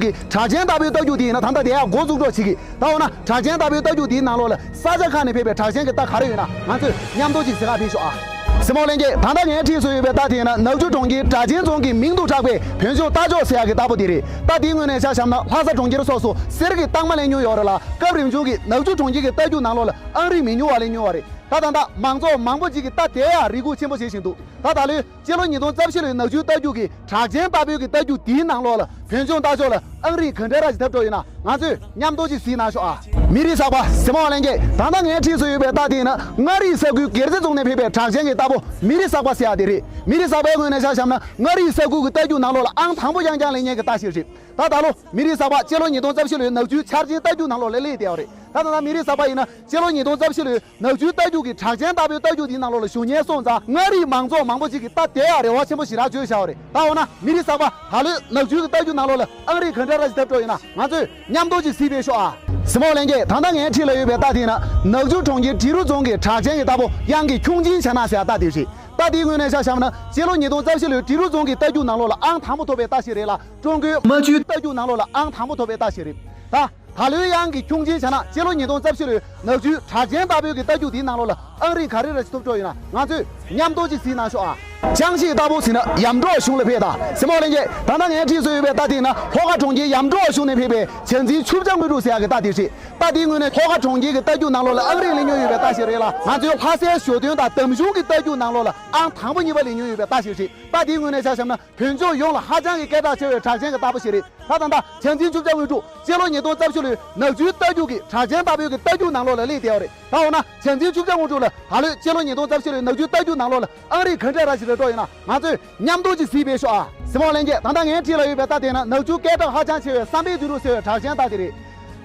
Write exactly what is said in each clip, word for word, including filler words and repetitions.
གི་གྲགས་ཅན་རྟ་ཕོའི་རྟ་རྒྱུག་དེ་ཡིན་ན་ད་ལྟ་དེ་ཡང་འགོ་བཙུགས་འགྲོ་བྱེད་ཀྱི། ད་འོ་ན་གྲགས་ཅན་རྟ་ཕོའི་རྟ་རྒྱུག་དེའི་ནང་ལོགས་ལ་ས་ཆ་ཁག་ནས་ཕེབས་པའི་གྲགས་ཅན་གྱི་རྟ་ག་རེ་ཡོད་ན་ང་ཚོས་མཉམ་དུ་ཅིག་གཟིགས་ག་ཕེབས་ཤོག་ཨ། གཟིགས་མོ་ལྷན་རྒྱས། ད་ལྟ་ངའི་འཁྲིས་སུ་ཡོད་པའི་རྟ་དེ་ཡིན་ན་ནག་ཆུ་གྲོང་ཁྱེར་སྦྲ་ཆེན་རྫོང་གི་མིང་དུ་གྲགས་པའི་བོད་ལྗོངས་རྟ་མཆོག་ཟེར་ཡག་གི་རྟ་ཕོ་དེ་རེད། རྟ་དེའི་ངོས་ནས་ཆ་བཞག་ན་ལྷ་ས་གྲོང་ཁྱེར་སོགས་སུ་གསེར་གྱི་རྟགས་མ་ལེན་མྱོང་ཡོད་རེད་ལ། སྐབས་རིམ་བྱུང་གི་ནག་ཆུ་གྲོང་ཁྱེར་གྱི་རྟ་རྒྱུག་ནང་ལོགས་ལ་ཨང་རིམ་མི་ཉུང་བ་ལེན་མྱོང་བ་རེད། ད་ད་ལྟ་མང་ཚོགས་མང་པོ་ཅིག་གིས་རྟ་དེ་ཡང་རེ་སྒུག་ཆེན་པོ་བྱེད་བཞིན་འདུག་ད་ད་ལོའི་སྤྱི་ལོ་ཉིས་སྟོང་རྩ་བཞི་ལོའི་ནག་ཆུའི་རྟ་རྒྱུག་གི་གྲགས་ཅན་རྟ་ཕོའི་གི་རྟ་རྒྱུག་དེའི་ནང་ལོགས་ལ་བོད་ལྗོངས་རྟ་མཆོག་ལ་ཨང་རིམ་ག་འདྲ་ར་ཞིག་ཐོབ་འགྲོ་ཡོད་ན་ང་ཚོས་མཉམ་དུ་ཅིག་གཟིགས་གནང་ཤོག་ཨ། མི་རིགས་གསར་པ། གཟིགས་མོ་ལྷན་རྒྱས། ད་ལྟ་ངའི་འཁྲིས་སུ་ཡོད་པའི་རྟ་དེ་ཡིན་ན་མངའ་རིས་ས་ཁུལ་སྒེར་རྩེ་རྫོང་ནས་ཕེབས་པའི་གྲགས་ཅན་གྱི་རྟ་ཕོ་མི་རིགས་གསར་པ་ཟེར་ཡག་དེ་རེད། མི་རིགས་གསར་པའི་ངོས་ནས་ཆ་བཞག་ན་མངའ་རིས་ས་ཁུལ་གྱི་རྟ་རྒྱུག་ནང་ལོགས་ལ་ཨང་དང་པོ་རྐྱང་རྐྱང་ལེན་མཁན་གྱི་རྟ་ཞིག་རེད། ད་ད་ལོ་མི་རིགས་གསར་པ་སྤྱི་ལོ་ཉིས་སྟོང་རྩ་བཞི་ལོའི་ནག་ཆུའི་འཆར་ཅན་རྟ་རྒྱུག་ནང་ལོགས་ལ་སླེབས་བསྡད་ཡོད་རེད། ད་ད་ལྟ་མི་རིགས་གསར་པ་ཡིན་ན་སྤྱི་ལོ་ཉིས་སྟོང་རྩ་བཞི་ལོའི་ནག་ཆུའི་རྟ་རྒྱུག་གི་གྲགས་ཅན་རྟ་ཕོའི་རྟ་རྒྱུག་འདིའི་ནང་ལོགས་ལ་ཞུགས་མཁན་སོང་ཙང་མངའ་རིས་མང་ཚོགས་མང་པོ་ཅིག་གིས་རྟ་དེ་ཡང་རེ་བ་ཆེན་པོ་ཞེ་དྲག་བྱོས་བཞག་པ་རེད། ད་འོ་ན་མི་རིགས་གསར་པ་ད་ལོའི་ནག་ཆུའི་རྟ་རྒྱུག་ནང་ལོགས་ལ་ཨང་རིམ་ག་འདྲ་ར་ཞིག་ཐོབ་འགྲོ་ཡོད་ན་ང་ཚོས་མཉམ་དུ་ཅིག་གཟིགས་ཕེབས་ཤོག་ཨ། གཟིགས་མོ་ལྷན་རྒྱས། ད་ལྟ་ངའི་འཁྲིས་ལ་ཡོད་པའི་རྟ་དེ་ཡིན་ན་ནག་ཆུ་གྲོང་ཁྱེར་འབྲི་རུ་རྫོང་གི་གྲགས་ཅན་གྱི་རྟ་ཕོ་གཡང་གི་ཁྱུང་ཆེན་བྱ་ནག་ཟེར་ཡག་རྟ་དེ་རེད། རྟ་དེའི་ངོས་ནས་ཆ་བཞག་ན་སྤྱི་ལོ་ཉིས་སྟོང་རྩ་བཞི་ལོའི་འབྲི་རུ་རྫོང་གི་རྟ་རྒྱུག་ནང་ལོགས་ལ་ཨང་དང་པོ་ཐོབ་པའི་རྟ་ཞིག་རེད་ལ། ཀྲུང་གོའི་རྨ་ཆུའི་རྟ་རྒྱུག་ནང་ལོགས་ལ་ཨང་དང་པོ་ཐོབ་པའི་རྟ་ཞིག་རེད། ད། ད་ལོའི་གཡང་གི་ཁྱུང་ཆེན་བྱ་ནག་སྤྱི་ལོ་ཉིས་སྟོང་རྩ་བཞི་ལོའི་ནག་ཆུའི་གྲགས་ཅན་རྟ་ཕོའི་གི་རྟ་རྒྱུག་དེའི་ནང་ལོགས་ལ་ཨང་རིམ་ག་རེ་ར་ཞིག་ཐོབ་འགྲོ་ཡོད་ན་ང་ཚོས་མཉམ་དུ་ཅིག་གཟིགས་གནང་ཤོག་ཨ། ཅང་ཤིའི་རྟ་ཕོ་ཟེར་ན་ཡམ་འབྲོག་གཞུང་ལ་ཕེབས་དང་། གཟིགས་མོ་ལྷན་རྒྱས། ད་ལྟ་ངའི་འཁྲིས་སུ་ཡོད་པའི་རྟ་དེ་ཡིན་ན་ལྷོ་ཁ་གྲོང་ཁྱེར་ཡམ་འབྲོག་གཞུང་ནས་ཕེབས་པའི་བྱང་འཛིན་ཆུ་བྱ་དངོས་གྲུབ་ཟེར་ཡག་གི་རྟ་དེ་རེད། རྟ་དེའི་ངོས་ནས་ལྷོ་ཁ་གྲོང་ཁྱེར་གྱི་རྟ་རྒྱུག་ནང་ལོགས་ལ་ཨང་རིམ་ལེན་མྱོང་ཡོད་པའི་རྟ་ཞིག་རེད་ལ། ང་ཚོའི་ལྷ་སའི་ཞོ་སྟོན་དང་འདམ་གཞུང་གི་རྟ་རྒྱུག་ནང་ལོགས་ལ་ཨང་དང་པོ་གཉིས་པ་ལེན་མྱོང་ཡོད་པའི་རྟ་ཞིག་རེད། རྟ་དེའི་ངོས་ནས་ཆ་བཞག་ན། བོད་ལྗོངས་ཡོངས་ལ་ཧ་ཅང་གི་སྐད་གྲགས་ཆེ་བའི་གྲགས་ཅན་གྱི་རྟ་ཕོ་ཞིག་རེད། ད་ད་ལྟ་བྱང་འཛིན་ཆུ་བྱ་དངོས་གྲུབ་སྤྱི་ལོ་ཉིས་སྟོང་རྩ་བཞི་ལོའི་ནག་ཆུའི་རྟ་རྒྱུག་གི་གྲགས་ཅན་རྟ་ཕོའི་གི་རྟ་རྒྱུག་ནང་ལོགས་ལ་སླེབས་བསྡད་ཡོད་རེད། ད་འོ་ན་བྱང་འཛིན་ཆུ་བྱ་དངོས་གྲུབ་ལ་ད་ལོའི་སྤྱི་ལོ་ཉིས་སྟོང་རྩ་བཞི་ལོའི་ནག་ཆུའི་རྟ་རྒྱུག་ནང་ལོགས་ལ་ཨང་རིམ་ག་འདྲ་ར་ཞིག་རེད་འགྲོ་ཡོད་ན་ང་ཚོས་མཉམ་དུ་ཅིག་གཟིགས་ཕེབས་ཤོག་ཨ། གཟིགས་མོ་ལྷན་རྒྱས། ད་ལྟ་ངའི་འཁྲིས་ལ་ཡོད་པའི་རྟ་དེ་ན་ནག་ཆུ་སྐད་གྲགས་ཧ་ཅང་ཆེ་བའི་བསམ་འཕེལ་དོན་གྲུབ་ཟེར་བའི་གྲགས་ཅན་རྟ་དེ་རེད།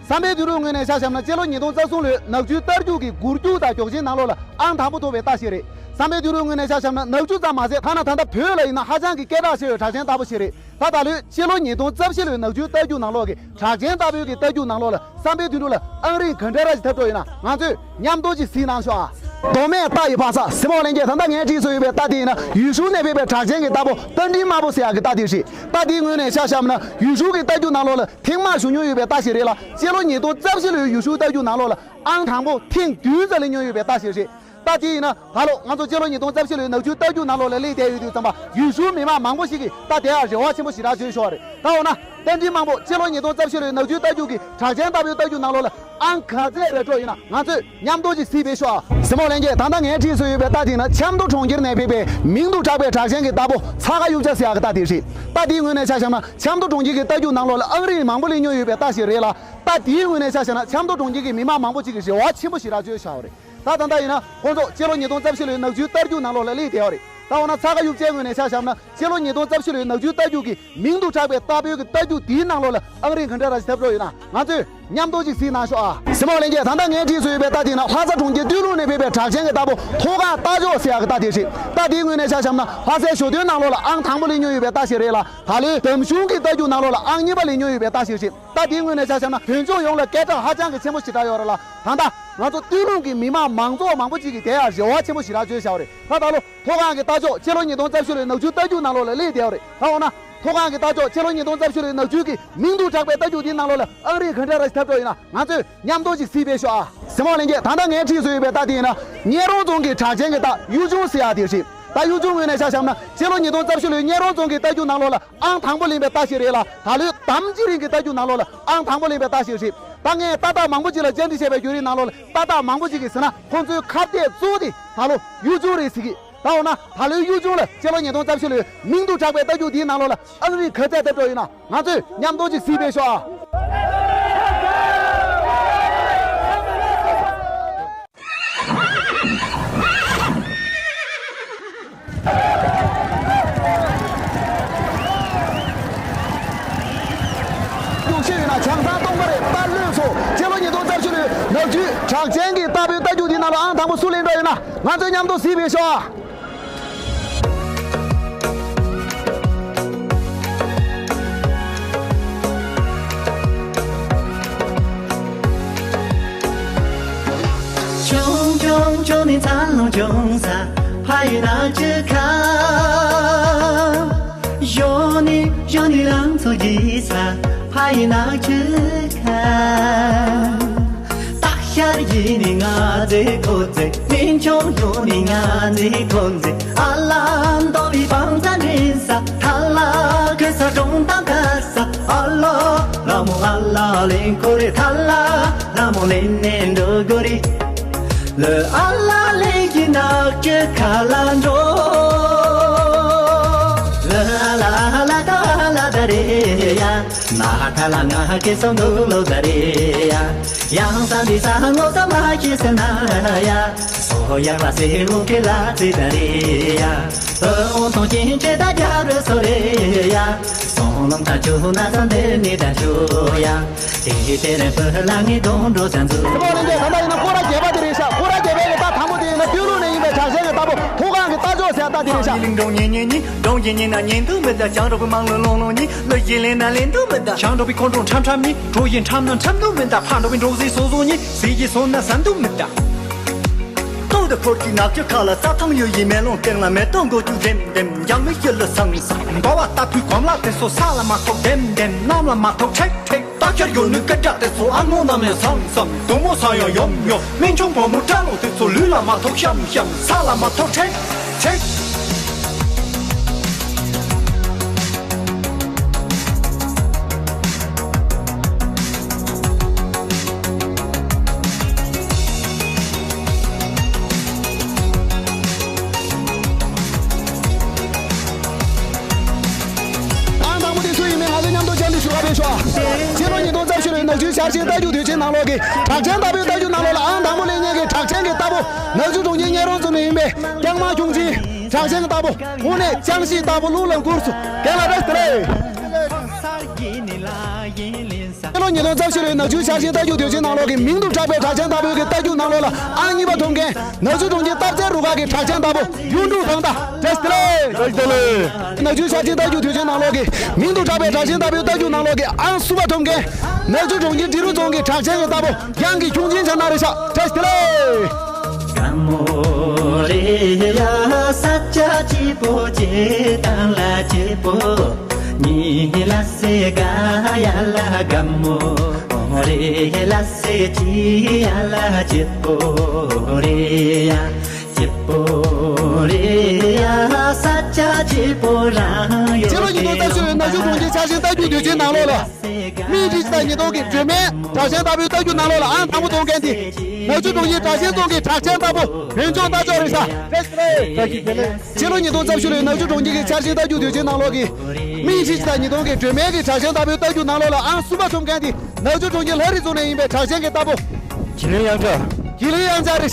བསམ་འཕེལ་དོན་གྲུབ་ངོས་ནས་ཆ་བཞག་ན་སྤྱི་ལོ་ཉིས་སྟོང་རྩ་གསུམ་ལོའི་ནག་ཆུའི་རྟ་རྒྱུག་གི་འགུལ་སྐྱོད་དང་མགྱོགས་ཆེན་ནང་ལོགས་ལ་ཨང་དང་པོ་ཐོབ་པའི་རྟ་ཞིག་རེད། བསམ་འཕེལ་དོན་གྲུབ་ངོས་ནས་ཆ་བཞག་ན་ནག་ཆུ་ཙམ་མ་ཟད་ཐ་ན་ད་ལྟ་བོད་ལ་ཡིན་ན་ཧ་ཅང་གི་སྐད་གྲགས་ཆེ་བའི་གྲགས་ཅན་རྟ་ཕོ་ཞིག་རེད། ད་ད་ལོའི་སྤྱི་ལོ་ཉིས་སྟོང་རྩ་བཞི་ལོའི་ནག་ཆུའི་རྟ་རྒྱུག་ནང་ལོགས་ཀྱི་གྲགས་ཅན་རྟ་ཕོའི་གི་རྟ་རྒྱུག་ནང་ལོགས་ལ་བསམ་འཕེལ་དོན་གྲུབ་ལ་ཨང་རིམ་ག་འདྲ་ར་ཞིག་ཐོབ་འགྲོ་ཡོད་ན་ང་ཚོས་མཉམ་དུ་ཅིག་གཟིགས་གནང་ཤོག་ཨ། མདོ་སྨད་རྟ་ཡི་ཕ་ས། གཟིགས་མོ་ལྷན་རྒྱས། ད་ལྟ་ངའི་འཁྲིས་སུ་ཡོད་པའི་རྟ་དེ་ཡིན་ན་ཡུལ་ཤུལ་ནས་ཕེབས་པའི་གྲགས་ཅན་གྱི་རྟ་ཕོ་རྟ་མགྲིན་དམར་པོ་ཟེར་ཡག་གི་རྟ་དེ་རེད། རྟ་དེའི་ངོས་ནས་ཆ་བཞག་ན་ཡུལ་ཤུལ་གྱི་རྟ་རྒྱུག་ནང་ལོགས་ལ་ཐེངས་མང་ཞུགས་མྱོང་ཡོད་པའི་རྟ་ཞིག་རེད་ལ། སྤྱི་ལོ་ཉིས་སྟོང་རྩ་བཞི་ལོའི་ཡུལ་ཤུལ་རྟ་རྒྱུག་ནང་ལོགས་ལ་ཨང་དང་པོ་ཐེངས་བདུན་ཙམ་ལེན་མྱོང་ཡོད་པའི་རྟ་ཞིག་རེད། རྟ་དེ་ཡིན་ན་ད་ལོ་ང་ཚོ་སྤྱི་ལོ་ཉིས་སྟོང་རྩ་བཞི་ལོའི་ནག་ཆུའི་རྟ་རྒྱུག་ནང་ལོགས་ལ་སླེབས་བསྡད་ཡོད་དུས་ཙམ་པ་ཡུལ་ཤུལ་མི་མང་མང་པོ་ཞིག་གིས་རྟ་དེ་ཡང་རེ་བ་ཆེན་པོ་ཞེ་དྲག་བྱོས་ཤོག་རེད། ད་འོ་ན་རྟ་མགྲིན་དམར་པོ་སྤྱི་ལོ་ཉིས་སྟོང་རྩ་བཞི་ལོའི་ནག་ཆུའི་རྟ་རྒྱུག་གི་གྲགས་ཅན་རྟ་ཕོའི་རྟ་རྒྱུག་ནང་ལོགས་ལ་ཨང་ག་ཚད་རེ་འགྲོ་ཡོད་ན་ང་ཚོས་མཉམ་དུ་ཅིག་གཟིགས་ཕེབས་ཤོག་ཨ། གཟིགས་མོ་ལྷན་རྒྱས། ད་ལྟ་ངའི་འཁྲིས་སུ་ཡོད་པའི་རྟ་དེ་ནི་ཆབ་མདོ་གྲོང་ཁྱེར་ནས་ཕེབས་པའི་མིང་དུ་གྲགས་པའི་གྲགས་ཅན་གྱི་རྟ་ཕོ་ཚ་ཁ་གཡུ་བྱ་ཟེར་ཡག་གི་རྟ་དེ་རེད། རྟ་དེའི་ངོས་ནས་ཆ་བཞག་ན་ཆབ་མདོ་གྲོང་ཁྱེར་གྱི་རྟ་རྒྱུག་ནང་ལོགས་ལ་ཨང་རིམ་མང་པོ་ལེན་མྱོང་ཡོད་པའི་རྟ་ཞིག་རེད་ལ། རྟ་དེའི་ངོས་ནས་ཆ་བཞག་ན་ཆབ་མདོ་གྲོང་ཁྱེར་གྱི་མི་མང་མང་པོ་ཅིག་གིས་རེ་བ་ཆེན་པོ་ཞེ་དྲག་བྱོས་བཞག་པ་རེད། ད་ད་ལྟ་ཡིན་ན་ཁོང་ཚོ་སྤྱི་ལོ་ཉིས་སྟོང་རྩ་བཞི་ལོའི་ནག་ཆུའི་རྟ་རྒྱུག་ནང་ལོགས་ལ་སླེབས་བསྡད་ཡོད་རེད། ད་འོ་ན་ཚ་ཁ་གཡུ་བྱའི་ངོས་ནས་ཆ་བཞག་ན་སྤྱི་ལོ་ཉིས་སྟོང་རྩ་བཞི་ལོའི་ནག་ཆུའི་རྟ་རྒྱུག་གི་མིང་དུ་གྲགས་པའི་རྟ་ཕོའི་གི་རྟ་རྒྱུག་དེའི་ནང་ལོགས་ལ་ཨང་རིམ་ག་འདྲ་ར་ཞིག་ཐོབ་འགྲོ་ཡོད་ན་ང་ཚོས་མཉམ་དུ་ཅིག་གཟིགས་གནང་ཤོག་ཨ། གཟིགས་མོ་ལྷན་རྒྱས། ད་ལྟ་ངའི་འཁྲིས་སུ་ཡོད་པའི་རྟ་དེ་ན་ལྷ་ས་གྲོང་ཁྱེར་སྟོད་ལུང་ནས་ཕེབས་པའི་གྲགས་ཅན་གྱི་རྟ་ཕོ་མཐོ་སྒང་རྟ་མཆོག་ཟེར་ཡག་གི་རྟ་དེ་རེད། རྟ་དེའི་ངོས་ནས་ཆ་བཞག་ན་ལྷ་སའི་ཞོ་སྟོན་ནང་ལོགས་ལ་ཨང་དང་པོ་ལེན་མྱོང་ཡོད་པའི་རྟ་ཞིག་རེད་ལ། ད་ལོའི་འདམ་གཞུང་གི་རྟ་རྒྱུག་ནང་ལོགས་ལ་ཨང་གཉིས་པ་ལེན་མྱོང་ཡོད་པའི་རྟ་ཞིག་རེད། རྟ་དེའི་ངོས་ནས་ཆ་བཞག་ན་བོད་ལྗོངས་ཡོངས་ལ་སྐད་གྲགས་ཧ་ཅང་གི་ཆེན་པོ་ཞེ་དྲག་ཡོད་རེད་ལ། ད་ལྟ་ང་ཚོ་སྟོད་ལུང་གི་མི་མང་མང་ཚོགས་མང་པོ་ཅིག་གིས་དེ་ཡང་རེ་བ་ཆེན་པོ་ཞེ་དྲག་བྱོས་བཞག་པ་རེད། ད་ད་ལོ་མཐོ་སྒང་གི་རྟ་མཆོག་སྤྱི་ལོ་ཉིས་སྟོང་རྩ་བཞི་ལོའི་ནག་ཆུའི་རྟ་རྒྱུག་ནང་ལོགས་ལ་སླེབས་བསྡད་པ་རེད། ད་འོ་ན་མཐོ་སྒང་གི་རྟ་མཆོག་སྤྱི་ལོ་ཉིས་སྟོང་རྩ་བཞི་ལོའི་ནག་ཆུའི་གི་མིང་དུ་གྲགས་པའི་རྟ་རྒྱུག་འདིའི་ནང་ལོགས་ལ་ཨང་རིམ་ག་འདྲ་ར་ཞིག་ཐོབ་འགྲོ་ཡོད་ན་ང་ཚོས་མཉམ་དུ་ཅིག་གཟིགས་ཕེབས་ཤོག་ཨ། གཟིགས་མོ་ལྷན་རྒྱས། ད་ལྟ་ངའི་འཁྲིས་སུ་ཡོད་པའི་རྟ་དེ་ཡིན་ན་གཉན་རོང་རྫོང་གི་གྲགས་ཅན་གྱི་རྟ་གཡུ་ཆུང་ཟེར་ཡག་དེ་རེད། ད་གཡུ་ཆུང་ངོས་ནས་ཆ་བཞག་ན་སྤྱི་ལོ་ཉིས་སྟོང་རྩ་བཞི་ལོའི་གཉན་རོང་རྫོང་གི་རྟ་རྒྱུག་ནང་ལོགས་ལ་ཨང་དང་པོ་ལེན་པའི་རྟ་ཞིག་རེད་ལ། ད་ལོའི་འདམ་སྤྱི་རིང་གི་རྟ་རྒྱུག་ནང་ལོགས་ལ་ཨང་དང་པོ་ལེན་པའི་རྟ་ཞིག་རེད། ད་ངས་རྟ་བདག་མང་པོ་ཅིག་ལ་བཅར་འདྲི་བྱས་པའི་བརྒྱུད་རིམ་ནང་ལོགས་ལ་རྟ་བདག་མང་པོ་ཅིག་གིས་ཟེར་ན་ཁོང་ཚོའི་ཁ་གཏད་གཙོ་བོ་དེ་ད་ལོ་གཡུ་ཆུང་རེད་ཟེར་གི། ད་འོ་ན་ད་ལོའི་གཡུ་ཆུང་ལ་སྤྱི་ལོ་ཉིས་སྟོང་རྩ་བཞི་ལོའི་མིང་དུ་གྲགས་པའི་རྟ་རྒྱུག་འདིའི་ནང་ལོགས་ལ་ཨང་རིམ་ག་ཚད་ཐོབ་འགྲོ་ཡོད་ན་ང་ཚོས་མཉམ་དུ་ཅིག་གཟིགས་ཕེབས་ཤོག་ཨ། རྒྱུགས་ཤེས་ཡོད་ན་ཆང་ཚང་གཏོང་གི་རེད། རྟ་ལོས་སོ། སྤྱི་ལོ་ཉིས་སྟོང་རྩ་བཞི་ལོའི་ནག་ཆུའི་གྲགས་ཅན་གྱི་རྟ་ཕོའི་རྟ་རྒྱུག་འདིའི་ནང་ལ་ཨང་དང་པོ་སུ་ལེན་འགྲོ་ཡོད་ན་ང་ཚོས་མཉམ་དུ་གཟིགས་ཕེབས་ཤོག་ཨ། ནི་གཞོན་ནུ་ལང་ཚོ་རྒྱས་ས་ཕ་ཡི་ནག་ཆུ་ཁ། སྟག་ཤར་ཡིན་ནི་ང་ཚེ་ཁོ་ཚེ་མིན་ཆུང་ཡོད་ནི་ང་ཚེ་ཁོ་ཚེ། ཨ་ལ་མདོ་བའི་བང་ཚ་འདྲེན་ས་ཐ་ལ་གེ་ས་གྲོང་དང་ཁ་ས། ཨ་ལ་ལ་མོ་ཨ་ལ་ལིང་ཁོ་རེ་ཐ་ལ་ལ་མོ་ལེན་ནས་འགྲོ་དགོས་རེད། ལ་ཨ་ལ་ལེ་གི་ནག་གི་ཁ་ལ་འགྲོ། ལ་ཨ་ལ་ཨ་ལ་ད་ལ་ད་རེ་ཡ། ན་ཧ་ཐ་ལ་ང་ཧ་ཀེ་སོང་འདུག་ལོ་ད་རེ་ཡ། ཡང་ས་འདི་ས་ངོ་ས་མ་ཤེས་ས་ན་ཡ། སོ་ཡ་ལ་སེ་ལུ་ཀེ་ལ་ཙི་ད་རེ་ཡ། ཨོ་ཐོང་ཅིན་ཅེ་ད་རྒྱ་རུ་སོ་རེ་ཡ། སོང་ལོང་ད་ཆུ་ན་ས་འདི་ནི་ད་ཆུ་ཡ། དེ་དེ་རིང་བོད་ལ་ངའི་གདོང་འགྲོ་ཚ་འཛུལ། སྤོ་ལེན་གྱི་ད་ལྟ་ཡིན་ན་སྐོར་ར་བརྒྱད་པ་དེ་རེད་ཤག་སྐོར་ར་བརྒྱད་པའི་གི་ད་དང་པོ་དེ་ཡིན་ན་སྟོད་ལུང་ནས་ཡིན་པའི་བྲག་ཆེན་གྱི་རྟ་ཕོ་ཐུགས་ཁང་གི་རྟ་མཆོག་ཟེར་རྟ་དེ་རེད་ཤག་ལིང་འགྲོ་ཉེ་ཉེ་ཉེ་འགྲོ་ཉེ་ཉེ་ན་ཉེ་འདུག་མི་ད་བྱང་འགྲོ་བའི་དམངས་ལོ་ལོང་ལོང་ཉེ་ལ་ཡེ་ལེ་ན་ལེ་འདུག་མི་ད་བྱང་འགྲོ་བའི་ཁོང་ཁྲོ་ཁྲམ་ཁྲམ་ཉེ་གྲོ་ཡི་ཁྲམ་ན་ཁྲམ་འདུག་མི་ད་ཕ་འགྲོ་བའི་འགྲོགས་ཟིག་སོ་སོ་ཉེ་ཟིག་གི་སོ་ན་ཟན་འདུག་མི་ད། ཏོག་ཏུ་ཕོར་གྱི་ནག་ཆུ་ཁ་ལ་རྩྭ་ཐང་ཡོད་ཡི་མེ་ལོང་སྟེང་ལ་མེ་ཏོག་མགོ་ཅུ་ལྡེམ་ལྡེམ་འཇང་མི་ཤི་ལ་སང་སང་འབའ་བ་རྟ་ཕུའི་གོམ་ལ་དེ་ཚོ་ས་ལ་མ་ཐོགས་ལྡེམ་ལྡེམ་གནམ་ལ་མ་ཐོགས་ཁྲེག་ཁྲེག་རྟ་ཁྱེར་ཡོད་ནུས་སྐད་སྒྲ་དེ་ཚོ་ཨ་ངོ་ན་མེ་སང་སང་དུ་མོ་ས་ཡང་ཡོམ་ཡོམ་སྨན་ཆུང་བུ་མོ་སྐྲ་ལོ་དེ་ཚོ་ལུས་ལ་མ་ཐོགས་ཤམ་ཤམ་ས་ལ་མ་ཐོགས་ཁྲེག་ཁྲེག་ཨང་དང་པོ་དེ་སུ་ཡིན་མིན་ང་ཚོས་མཉམ་དུ་བཅར་འདྲི་ཞུ་བ་རེད་ཤོག་ཕྱི་ལོ་ཉིས་སྟོང་རྩ་བཞི་ལོའི་ནག་ཆུའི་ཤར་ཆེན་རྟ་རྒྱུག་དུས་ཆེན་ནང་ལོགས་ཀྱི་བྲག་ཆེན་རྟ་ཕོའི་རྟ་རྒྱུག་ནང་ལོགས་ལ་ཨང་དང་པོ་སླེབས་མཁན་གྱི་བྲག་ཆེན་གྱི་རྟ་ཕོ་ནག་ཆུ་གྲོང་ཁྱེར་གཉན་རོང་རྫོང་ནས་ཡིན་པའི་རྐྱང་མ་ཁྱུང་ཆེན་བྲག་ཆེན་གྱི་རྟ་ཕོ། དངོས་གནས་ཅང་ཤིས་རྟ་ཕོ་ལུག་ལ་མགུར་སུ་རྒན་ལ་རེ་སྟེ་རེད། ཕྱི་ལོ་ཉིས་སྟོང་རྩ་བཞི་ལོའི་ནག་ཆུའི་ཤར་ཆེན་རྟ་རྒྱུག་དུས་ཆེན་ནང་ལོགས་ཀྱི་མིང་དུ་གྲགས་པའི་བྲག་ཆེན་རྟ་ཕོའི་གི་རྟ་རྒྱུག་ནང་ལོགས་ལ་ཨང་གཉིས་པ་ཐོབ་མཁན་ནག་ཆུ་གྲོང་ཁྱེར་སྟག་རྩེ་རུ་ཁག་གི་བྲག་ཆེན་རྟ་ཕོ་གཡུ་འབྲུག་ཐང་རྟ་བཀྲ་ཤིས་བདེ་ལེགས། བཀྲ་ཤིས་བདེ་ལེགས། ནག་ཆུའི་ཤར་ཆེན་རྟ་རྒྱུག་དུས་ཆེན་ནང་ལོགས་ཀྱི་མིང་དུ་གྲགས་པའི་བྲག་ཆེན་རྟ་ཕོའི་རྟ་རྒྱུག་ནང་ལོགས་ཀྱི་ཨང་གསུམ་པ་ཐོབ་མཁན་ནག་ཆུ་གྲོང་ཁྱེར་འབྲི་རུ་རྫོང་གི་བྲག་ཆེན་གྱི་རྟ་ཕོ་རྒྱང་གི་ཁྱུང་ཆེན་ཆ་ན་རེ་ཤག་བཀྲ་ཤིས་བདེ་ལེགས། དགའ་མོ་རེད་ཡ་ས་ཆ་སྐྱིད་པོ་བྱེད་སྟངས་ལ་སྐྱིད་པོ། ཉི་ལ་སེ་ག་ཡ་ལ་དགའ་མོ་རེད་ལ་སེ་ཅི་ཡ་ལ་སྐྱིད་པོ་རེད་ཡ། སྐྱིད་པོ་རེད་ཡ་ས་ཆ་སྐྱིད་པོ་རང་ཡོད། ཕྱི་ལོ་ཉིས་སྟོང་རྩ་བཞི་ལོའི་ནག་ཆུ་གྲོང་ཁྱེར་ཤར་ཆེན་རྟ་རྒྱུག་དུས་ཆེན་ནང་ལོགས་ལ། སྨི་ཁྲི་ཆིག་སྟོང་ཉིས་སྟོང་གི་སྒྲོལ་མའི་བྲག་ཆེན་རྟ་ཕོའི་རྟ་རྒྱུག་ནང་ལོགས་ལ་ཨང་དང་པོ་ཐོབ་མཁན་དེ། ནག་ཆུ་གྲོང་ཁྱེར་བྲག་ཆེན་རྫོང་གི་བྲག་ཆེན་རྟ་ཕོ་བོན་ཆུང་རྟ་མཆོག་རེད་ཤག་བཀྲ་ཤིས་བདེ་ལེགས། ཕྱི་ལོ་ཉིས་སྟོང་རྩ་བཞི་ལོའི་ནག་ཆུ་གྲོང་ཁྱེར་གྱི་ཤར་ཆེན་རྟ་རྒྱུག་དུས་ཆེན་ནང་ལོགས་ཀྱི་སྨི་ཁྲི་ཆིག་སྟོང་ཉིས་སྟོང་གི་སྒྲོལ་མའི་གི་བྲག་ཆེན་རྟ་ཕོའི་རྟ་རྒྱུག་ནང་ལོགས་ལ་ཨང་གསུམ་པ་ཐོབ་མཁན་དེ་ནག་ཆུ་གྲོང་ཁྱེར་ལྷ་རི་རྫོང་ནས་ཡིན་པའི་བྲག་ཆེན་གྱི་རྟ་ཕོ། གྱི་ལིང་གཡང་ཆ། གྱི་ལིང་གཡང་ཆ་རེད་